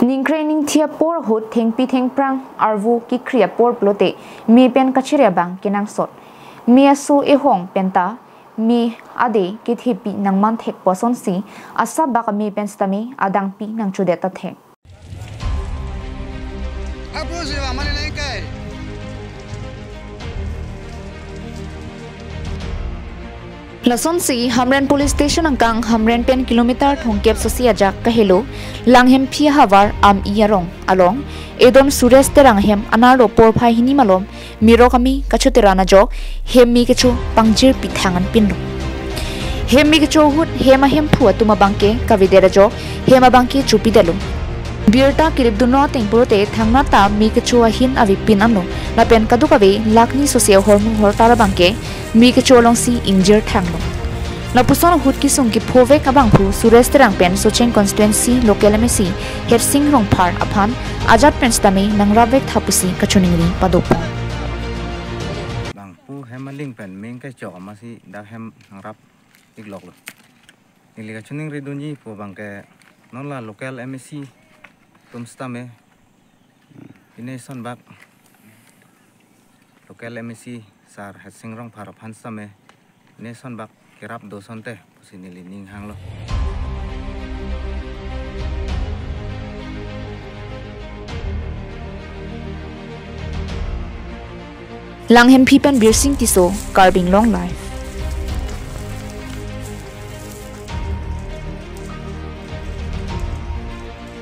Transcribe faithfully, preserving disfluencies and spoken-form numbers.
Ningkrei ningthi apor ahut thengpi thengphrang arvo kekhri apor pulote me pen kachiri abang kenangsot. Me aso ehong penta me ade kethepi nangmanthek pu asonsi asap bak ame pen sitame adangpi nangchodet athek. Apo si wa mani nai kai. Lasonsi Hamren Police Station angkang Hamren pen kilometer thomkep sosi ajak kahelo Langhemphi ahavar Am-i arong along edon Suresh Terang ahem anerlo porphai hini malom mirok ami kachoteran ajok hem me kecho pangjirpi thang anpinlo. Hem me kecho ahut hem ahemphu atum abangke kavedet ajok hem abangke chopidetlo. Birta kelipdunlo ateng pulote thangnat ta me kecho ahin avepin anlo. Lapen kadokave lakh ni sosi ahormu hortar abangke me kecho alongsi ingjir thanglo. Lapuson ahut kesung kephovek abangphu Suresh Terang pen Socheng constituency local M A C Hetsing Rongphar aphan ajat pen sitame nangrapvek tha pusi kachiningri padopon. Bangphu hem aling pen me kechok amatsi dak hem nangrap ikloklo. Neli kachiningri dunji pu abangke non la local M A C atum sitame pine sonbak local M A C sar Hetsing Rongphar aphan sitame pine sonbak kerap do asonte pusi neli ning hanglo. Langhemphi pen Birsing Tisso, Karbi Anglong Live.